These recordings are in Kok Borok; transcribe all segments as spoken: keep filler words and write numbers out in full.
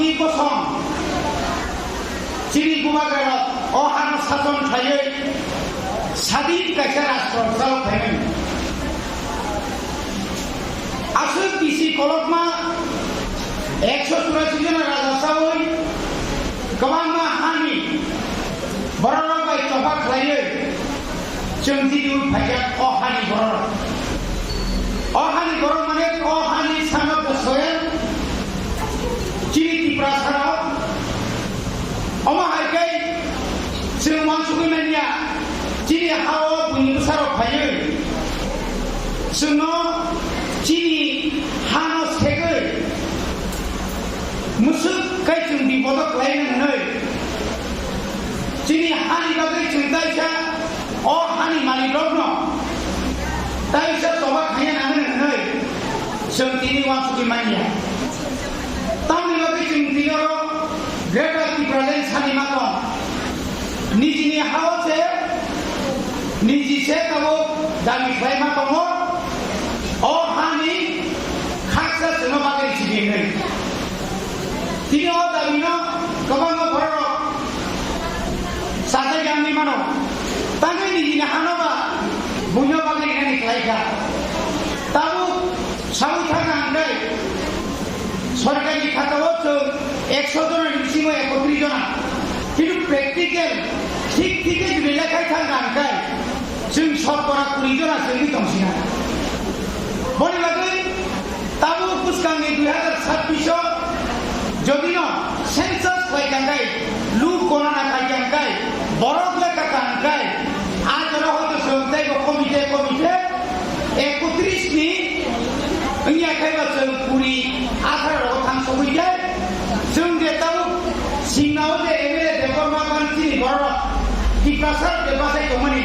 Kosom chini bubagrarok o hano sason khlaiwi sadin kaisa rastro chalo khlaimani. Aswk bisi kolokma ekso churashi jona raja sawi kwbangma hani bororok bai choba khlaiwi chwng tini phaijak o hani bororok. O hani borok mane o hani sanok soya chini Tiprasarok. Omo hai khe chwng uansugwi manya, chini ha-o buini bwsarok phaiwi chwngno chini hano segwi mwswk khe chwng bipodo khlaina hwnwi chini hani bagwi chwng taisa o hani malikrokno taisa choba khaina nangmani hwnwi chwng tini uansugwi manya. Tamni bagwi chwng tini oro Greater Tipraland sani ma tong. Nijini ha-o se, niji se tabuk dabi khlai ma tongo. O hani khaksa chwngno bagwi sidi hwnwi. Tini o dabino kwbangma bororok sajak yang ni mano. Tangwi nijini hano ba buino bagwi rinani khlai kha. Tabuk sawi thangna hwnkhe sorkari khatao chwng ekso jona ni bisingo ekotris jona. Kintu practical thik thik khe jodi lekhai thangna hwnkhe chwng sotpora kuri jona se wngwi tong sina. Boni bagwi tabuk bwskangni dui hazar sabbish o jodino census khlai tangkai, luk gonana khai tangkai, borok lekha tangkai, a jora hoito chwng teibo komite komite ekotris ni wngya khaiba chwng kuri atharo rogo thang sogwi khe chwng je tabuk singnao je M L A Debbarma Bansi ni borok Tiprasa je bachai tongmani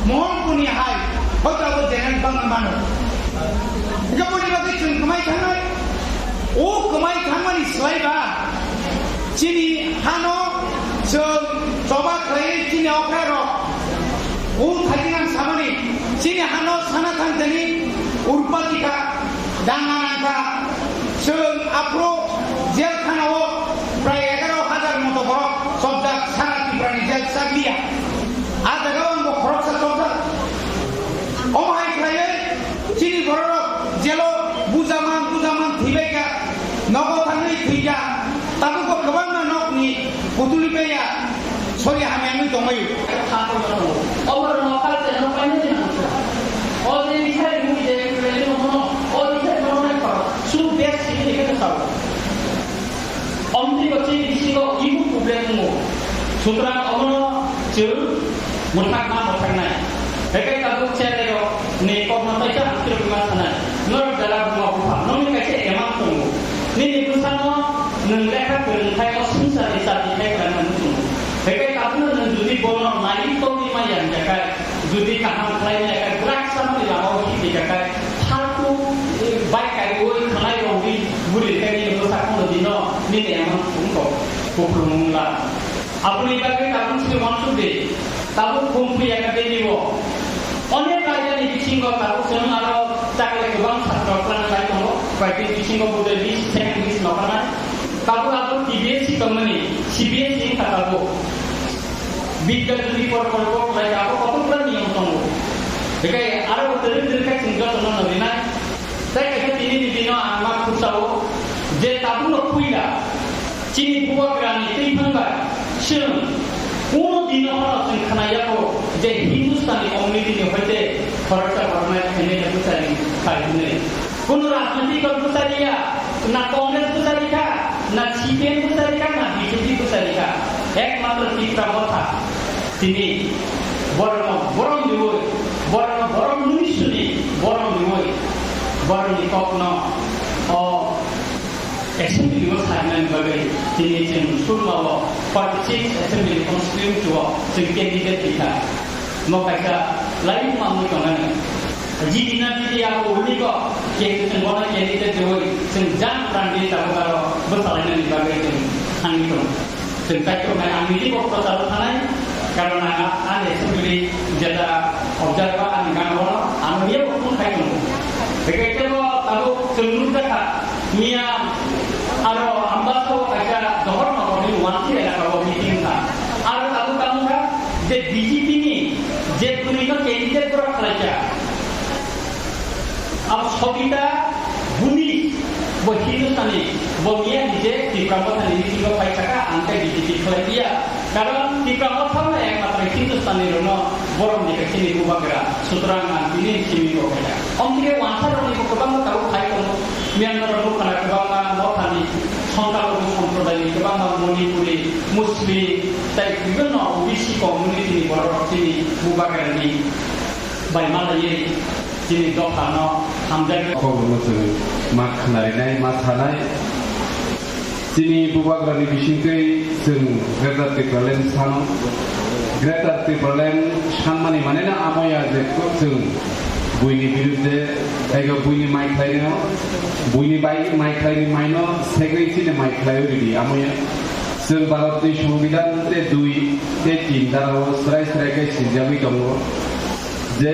Mohanpur ni hai hoito abo general bangwi mano. Hingke boni bagwi chwng kwmai thangnai. O kwmai thangmani swlai ba chini hano chwng choba khlaiwi chini okra rok o thaitinang samani chini hano sana thang thani urpati kha. Danga nangkha, chwng aphuru jail khana o prai egaroh hazar moto borok chopjak, sara Tripura ni jail chakliya. A jaga o ang bo khoroksa chopjak. Omo hai khlaiwi chini bororok jail o bujaman bujaman thwibaikha, nogo thangwi thwikha, tabukbo kwbangma nokni putuli paiya. Sori hamya wngwi tongbaio. Obo rwngno culture no paina di nangkha. O je bisai mui je kwrwini omono, o bisai no nai kha. Su best simi ni khe sao. Omtwi ko chini bisingo ibu problem wngo. Sutrang omono chwng mwthakma mwthaknai. Hekai tabuk cherairok ni kokno taisa hamsirok ma sanai. Norok jala buma bupha, nokni kaisa emang tongo. Nini bwsano nwng lekha kwrwng khai o swngcharni chati khai kwrwng hinwi tongo. Hekai tabukno nwng jodi bono naiwi tongwi manya hwnkha khe, jodi kaham khlai manya khe, bwrak samani lama o himni kha khe, phaltu, eh, bai kaiwi khwnai rwngwi buri khe nini bwsa kono dino nini emang wngkha kupulung wngla. Aboni bagwi tabuk chini uansuk di, tabuk Humpui Academy o onek raida ni bisingo tabuk chwng aro chakle kwbang satro kwrwng lai tongo, koi tin bisingo budai list, second list nokharnai. Tabuk abo T B S C tongmani, C B S C wngkha tabuk. Bidya Jyoti Prokolpo khlai abo kotor kwbang niyom tongo. Bekai aro kwrwng kwrwng khe chwng jotono no rinai. Tei kaisa tini ni dino ang ma khuksa o je tabukno puila chini bubagrani twi phang bai chwng kuno dino phano chwng khna yago je Hindustani community ni hoite khoroksa boroknai khainai bwsari khai hwnwi. Kuno rajnitik dol bwsari ya, na Congress bwsari kha, na C P M bwsari kha, na B J P bwsari kha. Ekmatro Tipra Motha tini borokno borom riwi, borokno borom nwi suni, borom riwi, borokni kokno o Assembly o sarinani bagwi tini chwng Surma o forty six Assembly Constituency o chwng candidate rikha. Mo kaisa laimung mangwi tongnani. Jiti na jiti ya uni ko, candidate chwng bono candidate dewi chwng jang prandi tabuk aro bwsalainani bagwi chwng thangwi tongo. Chwng kaitor nai ang nini bo prochar thanai, karon ang ani assembly jeta observer ani gana bono ang niya bo phone khai tongo. Bekai tebo tabuk chwng nukjakha, miya aro ambassador Mansi elaka o meeting kha. Aro tabuk tamo kha je B J P ni je kuni no candidate borok khlaikha. Abo Sobita Buni bo Hindustani, bo miya ni je Tipra Motha ni meeting o phai saka ang khe B J P khlai ya. Karon Tipra Motha no ekmatro Hindustani rok no borok ni kaisa ni bubagra, sutrang ang tini simi ko kaya. Om tike wansa rok ni kwbangma tabuk phai tongo. Myanmar rok nukha na kwbangma Motha ni Songkhalwgwi Somprodai ni kwbangma Manipuri, Muslim, tei bibinno O B C community ni borok rok chini bubagra ni bai malaiwi chini dopha no hamjak. Kokno chwng ma khwnarinai, ma sanai. Chini bubagrani bisingtwi chwng Greater Tipraland sano. Greater Tipraland sanmani mane no amoya je chwng buini birudde, ego buini mai khlaino, buini bai mai khlaini maino segwi chini mai khlaiwi ridi amoya. Chwng Bharatni Songbidan tei dui tei tin darao srai srai khe swijagwi tongo je,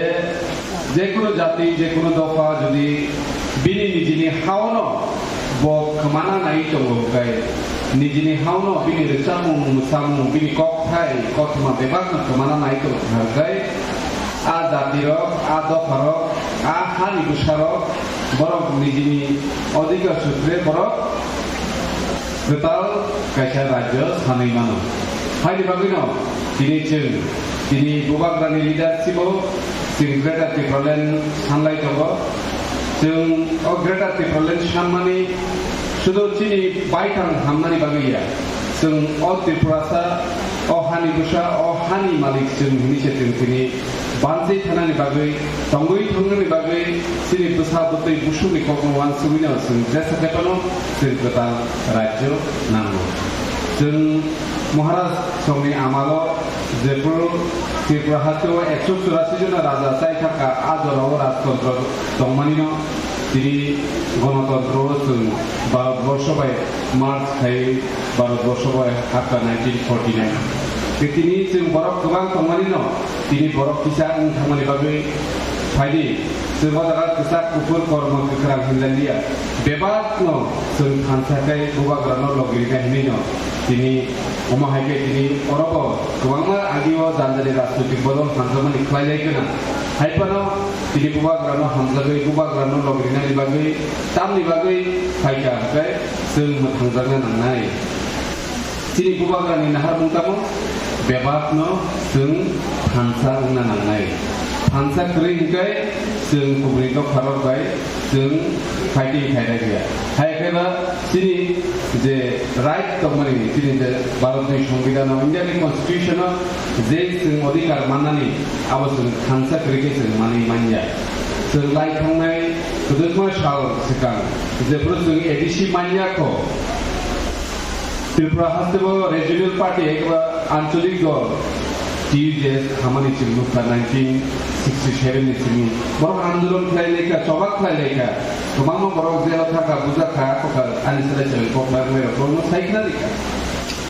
jekunu jati, jekunu dopha jodi bini nijini haono bo khwmana nai tongo hwnkhe, nijini haono bini rwchapmung, mwsamung, bini kokthai, kothoma bebakno khwmana nai tongo hwnkhe, a jatirok, a dopharok, a hani bwsarok borok nijini odhikar sutre borok kwtal kaisa rajyo sanwi mano. Haini bagwino tini chwng, tini bubagrani leadership-o chwng Greater Tipraland sanlai tongo. Chwng o Greater Tipraland sanmani sudu chini baithang hamnani bagwi ya. Chwng o Tripurasa, o hani bwsa, o hani malik chwng hinwi se chwng tini banchi thanani bagwi, tongwi thwngnani bagwi, chini bwsa bwtwi busukni kokno uansugwino chwng jesa khe phano chwng kwtal rajyo nango. Chwng Maharaj songni amalo jephru Tripura hasteo ekso churasi jona raja chai thangkha, a jorao rajtontro tongmanino tini gonotontro chwng Bharatborsho bai merge khai Bharatborsho bai hapkha nineteen forty nine. Tei tini chwng borok kwbang tongmani no, tini borok kisa wng thangmani bagwi phaidi, chwng o jaga kwchak kuphur kormo kwkhwrang hinlailia. Bebak no chwng thansa khai bubagra no logi rina hinwi no tini omo hai khe tini oro bo kwbangma agi o jani jani rajnoitik bodol hamjakmani khlai lai gana. Hai phano tini bubagra no hamjagwi bubagra no logi rinani bagwi tamni bagwi phaikha hwnkhe chwng mwthangjakna nangnai. Chini bubagrani naharmung tamo bebakno chwng thansa wngna nangnai. Thansa kwrwi hwnkhe chwng kubuni dopharok bai chwng fighting khairokya. Hai khe ba chini je right tongmani, chini je Bharatni Songbidan o, India ni Constitution o je chwng odhikar mannani, abo chwng thansa kwrwi khe chwng manwi manya. Chwng lai thangnai kwdwkma sal swkang jephru chwng A D C manya kho, Tripura hasteo regional party eba ancholik dol T U J S hamani chwng nukha nineteen sixty seven ni simi. Borok andolon khlai laikha, chobak khlai laikha. Kwbangma borok jelo thangkha, bujakha, kokha ani selai selai kok bai rok borokno sai khna rikha.